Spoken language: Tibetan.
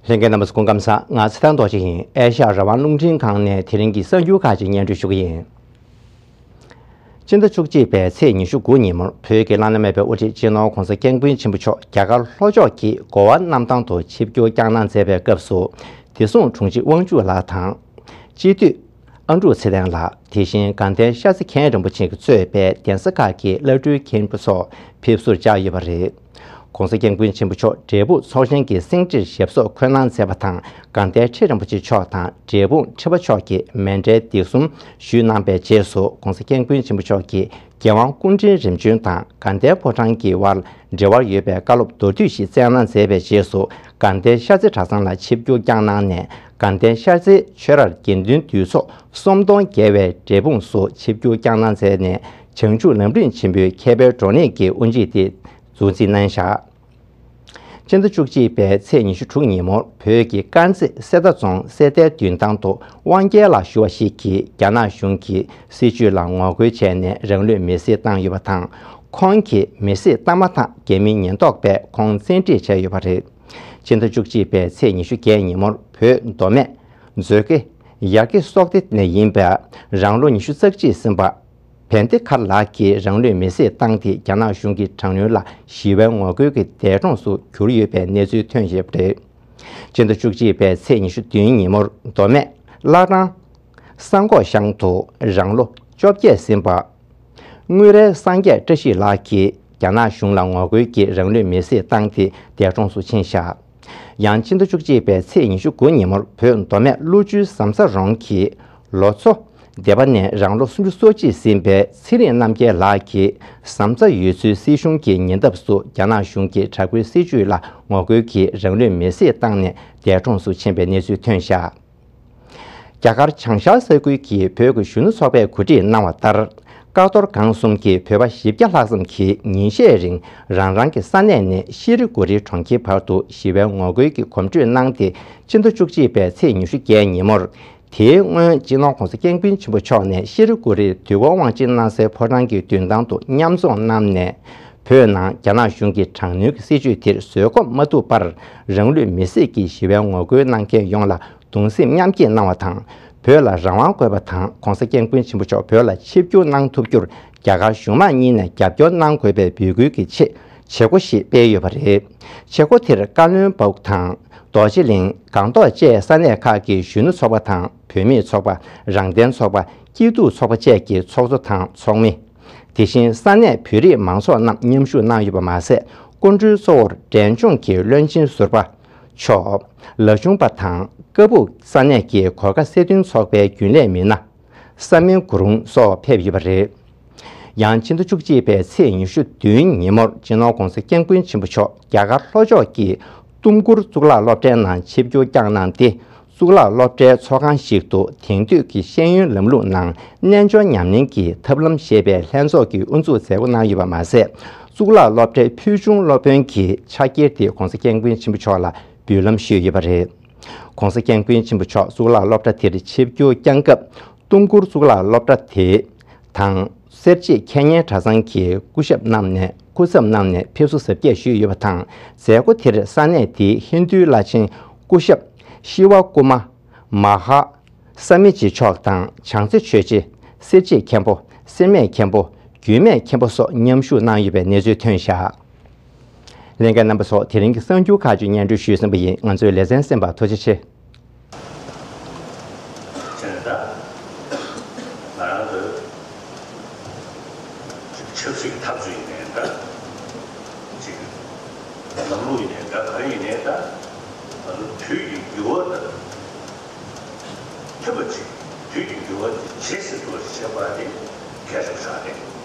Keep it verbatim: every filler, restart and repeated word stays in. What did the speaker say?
ལྷན་རྒྱས་རྣམ་པ་ཚོ་སྐུ་ཁམས་བཟང་། ང་ཚེ་ཐར་རྡོ་རྗེ་ཡིན། ཨེ་ཤ་ཡ་རང་དབང་རླུང་འཕྲིན་ཁང་ནས་དེ་རིང་གི་གསར་འགྱུར་ཁག་ཅིག་སྙན་སྒྲོན་ཞུ་གི་ཡིན། སྤྱི་ཟླ་བཅུ་གཅིག་པའི་ཚེས་ཉི་ཤུ་དགུ་ཉིན་མོར་བོད་ཀྱི་བླ་ན་མེད་པའི་དབུ་ཁྲིད་སྤྱི་ནོར་༧གོང་ས་༧སྐྱབས་མགོན་ཆེན་པོ་མཆོག་རྒྱ་གར་ལྷོ་ཕྱོགས་ཀྱི་གོ་བ་གནམ་ཐང་དུ་ཆིབས་བསྒྱུར་བསྐྱངས་གནང་མཛད་པའི་སྐབས་སུ། བདེ་སྲུང་དྲུང་ཆེ་དབང་ཕྱུག་ལགས་དང་། སྤྱི་འཐུས་ཨ་འབྲུག་ཚེ་བརྟན་ལགས། དེ་བཞིན་དགའ་ལྡན་ཤར་རྩེ་མཁན་རིན་པོ་ཆེ་གིས་གཙོས་པའི་གདན་ས་ཁག་གི་བླ་སྤྲུལ་མཁན་པོ་སོགས་ཕེབས་བསུར་བཅར་ཡོད་པ་རེད། ༸གོང་ས་༧སྐྱབས་མགོན་ཆེན་པོ་མཆོག་འབྲས་སྤུངས་ཚོགས་ཆེན་གྱི་སེང་ཁྲིར་ཞབས་སོར་འཁོད་གནང་མཛད་པ་དང་། དགའ་ལྡན་ཁྲི་རིན་པོ་ཆེ་མཆོག་དང་འབྲས་སྤུངས་ཁྲི་པ་མཆོག་གིས་མཎྜལ་འདེགས་གསུམ་ཞུས་གནང་པའི་རྗེས་སུ། ༸གོང་ས་༧སྐྱབས་མགོན་ཆེན་པོ་མཆོག་གིས་རྒྱལ་དབང་སྐུ་ཕྲེང་རིམ་བྱོན་དང་དགའ་ལྡན་ཕོ་བྲང་གི་དབར་འབྲེལ་བ་ཡོད་པའི་བཀའ་སློབ་མདོར་བསྡུས་ཤིག་སྩལ་གནང་མཛད་པའི་རྗེས་སུ། དགའ་ལྡན་ཤར་རྩེ་གྲྭ་ཚང་ལ་ཆིབས་བསྒྱུར་བསྐྱངས་གནང་ནས། དགའ་ལྡན་ཤར་རྩེའི་ཆོས་རར་དགེ་འདུན་འདུས་ཚོགས་སུམ་སྟོང་བརྒལ་བས་འབྲས་སྤུངས་སུ་ཆིབས་བསྒྱུར་བསྐྱངས་གནང་མཛད་ནས། བྱང་ཆུབ་ལམ་རིམ་ཆེན་པོའི་མཁས་པའི་བགྲོ་གླེང་གི་དབུ་འབྱེད་དེ་འཛུགས་མཛད་གནང་བཞག་སྤྱི་ཟླ་བཅུ་གཅིག་པའི་ཚེས་ཉི་ཤུ་དྲུག་ཉིན་མོར་བོད་ཀྱི་དཀར་མཛེས་གསེར་རྟ་རྫོང་གསེར་རྟའི་མདུན་ཐང་དུ་དབང་རྒྱལ་ལགས་ཞུ་བ་ཞིག་གིས་རྒྱ་ནག་གཞུང་གི་སྲིད་བྱུས་ལ་ངོ་རྒོལ་བྱས་ནས་རང་ལུས་མེར་སྲེག་བཏང་ཡོད་པ་དང་། ཁོང་གིས་མེར་སྲེག་བཏང་མ་ཐག་རྒྱ་མིའི་ཉེན་རྟོག་པས་ཁོང་བཙན་ཁྲིད་བྱས་ཡོད་པ་རེད། ཕྱི་ཟླ་བཅུ་གཅིག་པའི་ཚེས་ཉི་ཤུ་བརྒྱད་ཉིན་མོར་བོད་མདོ་སྨད་མཛོད་དགེ་ཡར་གེ་སོག་སྡེ་ནས་ཡིན་པའི་རང་ལོ་ཉི་ཤུ་རྩ་གཅིག་ཟིན་པ་བན་དེ་ཁར་ལགས་ཀྱིས་རང་ལུས་མེར་སྲེག་བཏང་སྟེ། རྒྱ་ནག་གཞུང་གི་དྲག་གནོན་ལ་ཞི་བའི་ངོ་རྒོལ་གྱི་འདས་གྲོངས་སུ་གྱུར་ཡོད་པའི་གནས་ཚུལ་ཐོན་ཡོད་པ་རེད། ཕྱི་ཟླ་བཅུ་གཅིག་པའི་ཚེས་ཉི་ཤུ་བདུན་ཉིན་མོར་མདོ་སྨད་བླ་བྲང་སང་གོ་ཤང་དུ་རང་ལོ་བཅོ་བརྒྱད་ཟིན་པ། དངུལ་རལ་སངས་རྒྱས་བཀྲ་ཤིས་ལགས་ཀྱིས་རྒྱ་ནག་གཞུང་ལ་ངོ་རྒོལ་གྱིས་རང་ལུས་མེར་སྲེག་བཏང་སྟེ་འདས་གྲོངས་སུ་ཕྱིན་བཞག་ཡང་ཕྱི་ཟླ་བཅུ་གཅིག་པའི་ཚེས་ཉི་ཤུ་དགུ་ཉིན་མོར་བོད་མདོ་སྨད་ཀླུ་ཆུའི་ཟམ་ཚ་རོང་གི་ལོ་མཚོ་སྡེ་པ་ནས་རང་ལོ་སུམ་ཅུ་སོ་གཅིག་ཟིན་པའི་ཚེ་རིང་རྣམ་རྒྱལ་ལགས་ཀྱིས་ཟམ་ཚ་ཡུལ་ཚོའི་སྲིད་གཞུང་གི་ཉེ་འདབས་སུ་རྒྱ་ནག་གཞུང་གི་དྲག་པོའི་སྲིད་བྱུས་ལ་ངོ་རྒོལ་གྱིས་རང་ལུས་མེར་སྲེག་བཏང་ནས་འདས་གྲོངས་སུ་ཕྱིན་པའི་གནས་ཚུལ་ཐོན་བཞག་རྒྱ་གར་བྱང་ཤར་ས་ཁུལ་གྱི་བོད་ཀྱི་གཞོན་ནུ་ཚོགས་པས་གོ་སྒྲིག་གནང་བ་ལྟར། ཀ་རྡོར་སྒང་གསུམ་གྱི་བོད་པ་བཞི་བརྒྱ་ལྷག་ཙམ་གྱིས་ཉིན་ཤས་རིང་རང་རང་གི་ས་གནས་ནས་ཤི་རི་གུ་རི་གྲོང་ཁྱེར་བར་དུ་ཞི་བའི་ངོ་རྒོལ་གྱི་གོམ་བགྲོད་གནང་སྟེ། ཕྱི་ཟླ་བཅུ་གཅིག་པའི་ཚེས་ཉི་ཤུ་བརྒྱད་ཉིན་མོར། དེའི་སྔོན་སྤྱི་ནོར་༸གོང་ས་༸སྐྱབས་མགོན་ཆེན་པོ་མཆོག་ནས་ཤི་རི་གུ་རིར་དུས་འཁོར་དབང་ཆེན་སྣང་གསལ་ཕོ་བྲང་གི་མདུན་ཐང་དུ་མཉམ་འཛོམས་གནང་ནས། བོད་ནང་རྒྱ་ནག་གཞུང་གི་དྲག་གནོན་གྱི་སྲིད་བྱུས་དེར་བཟོད་སྒོམ་མ་ཐུབ་པར། རང་ལུས་མེར་སྲེག་གིས་ཞི་བའི་ངོ་རྒོལ་གནང་མཁན་ཡོངས་ལ་གདུང་སེམས་མཉམ་སྐྱེད་གནང་བ་དང་། བོད་ལ་རང་དབང་དགོས་པ་དང་༸གོང་ས་༸སྐྱབས་མགོན་ཆེན་པོ་མཆོག་བོད་ལ་ཆིབས་བསྒྱུར་གནང་ཐུབ་རྒྱུར་རྒྱ་གར་གཞུང་མང་གཉིས་ནས་རྒྱབ་སྐྱོར་གནང་དགོས་པའི་འབོད་སྐུལ་གྱི་ཆེད་བྱེད་སྒོ་ཞིག་སྤེལ་ཡོད་པ་རེད། བྱེད་སྒོ་དེར་ཀ་བློན་སྦུག་དང་། རྡོ་རྗེ་གླིང་། སྒང་ཏོག་བཅས་ས་གནས་ཁག་གི་གཞོན་ནུ་ཚོགས་པ་དང་། བུད་མེད་ཚོགས་པ། རང་བཙན་ཚོགས་པ། སྐྱིད་སྡུག་ཚོགས་པ་བཅས་ཀྱི་ཚོགས་གཙོ་དང་ཚོགས་མི། དེ་བཞིན་ས་གནས་བོད་རིགས་མང་ཚོགས་རྣམས་མཉམ་ཞུགས་གནང་ཡོད་པ་མ་ཟད། སྐུ་མགྲོན་གཙོ་བོར་འབྲས་ལྗོངས་ཀྱི་བློན་ཆེན་ཟུར་པ་མཆོག་ལ་ཆུང་པ་དང་ཀ་སྦུག་ས་གནས་ཀྱི་གོར་ཁ་སེ་སྟོན་ཚོགས་པའི་རྒྱུན་ལས་མི་སྣ། ས་མིན་གུ་རུང་སོགས་ཕེབས་ཡོད་པ་རེད། ཡང་ཕྱི་ཟླ་བཅུ་གཅིག་པའི་ཚེས་ཉི་ཤུ་བདུན་ཉིན་མོར་སྤྱི་ནོར་༸གོང་ས་༸སྐྱབས་མགོན་ཆེན་པོ་མཆོག་རྒྱ་གར་ལྷོ་ཕྱོགས་ཀྱི་ཏུམ་ཀུར་གཙུག་ལག་སློབ་གྲྭའི་ནང་ཆིབས་བསྒྱུར་བསྐྱངས་གནང་སྟེ། གཙུག་ལག་སློབ་གྲྭའི་ཚོགས་ཁང་ཞིག་ཏུ་དེང་དུས་ཀྱི་ཤེས་ཡོན་ལམ་ལུགས་ནང་རྣལ་འབྱོར་ཉམས་ལེན་གྱི་ཐབས་ལམ་ཞེས་པའི་ལྷན་ཚོགས་ཀྱི་དབུ་འཛུགས་མཛད་སྒོ་གནང་ཡོད་པ་མ་ཟད། གཙུག་ལག་སློབ་གྲྭའི་ཕུལ་བྱུང་སློབ་དཔོན་གྱི་ཕྱག་འཁྱེར་དེ་༸གོང་ས་༸སྐྱབས་མགོན་ཆེན་པོ་མཆོག་ལ་འབུལ་ལམ་ཞུས་ཡོད་པ་རེད། ༸གོང་ས་༸སྐྱབས་མགོན་ཆེན་པོ་མཆོག་གཙུག་ལག་སློབ་གྲྭ་དེར་ཆིབས་བསྒྱུར་བསྐྱངས་སྐབས། ཏུམ་ཀུར་གཙུག་ལག་སློབ་གྲྭ་དེ་དང་། གསེར་བྱེས་མཁས་སྙན་གྲྭ་ཚང་གི་སྐུ་ཞབས་རྣམས་ནས་སྐུ་ཚབ་རྣམས་ནས་ཕེབས་བསུ་གཟབ་རྒྱས་ཞུས་ཡོད་པ་དང་། མཛད་སྒོ་དེར་ས་གནས་དེའི་ཧིན་རྡུའི་བླ་ཆེན་སྐུ་ཞབས་ཤི་ཝ་ཀུ་མ། མ་ཧཱ་ས་མི་ཇི་མཆོག་དང་། བྱང་རྩེ་ཆོས་རྗེ། གསེར་བྱེས་མཁན་པོ། སེར་སྨད་མཁན་པོ། རྒྱུད་སྨད་མཁན་པོ་སོགས་མཉམ་ཞུགས་གནང་ཡོད་པའི་གནས་ཚུལ་ཐོན་བཞག་ལྷན་རྒྱས་རྣམ་པ་ཚོ། དེ་རིང་གི་གསར་འགྱུར་ཁག་ཅིག་སྙན་སྒྲོན་ཞུས་ཟིན་པ་ཡིན། ང་ཚོའི་ལེ་ཚན་གསན་པར་ཐུགས་རྗེ་ཆེ། བྱས་ནས་ད་ང་རང་ཚོའི་ཆབ་སྲིད་ཀྱི་འཐབ་རྩོད་ཡིན་ནའི་འདྲ། ཅིག་ལམ་ལུགས་ཡིན་ནའི་འདྲ། ག་རེ་ཡིན་ནའི་འདྲ། ང་ཚོ་དུས་ཀྱི་འགྱུར་བ་དང་མཐུན་པ་ཅིག་དུས་ཀྱི་འགྱུར་བ་དེ་ཇེ་ཟབ་ཏུ་བྱེད་པ་དེ་གལ་ཆེན་པོ་ཆགས་རེད།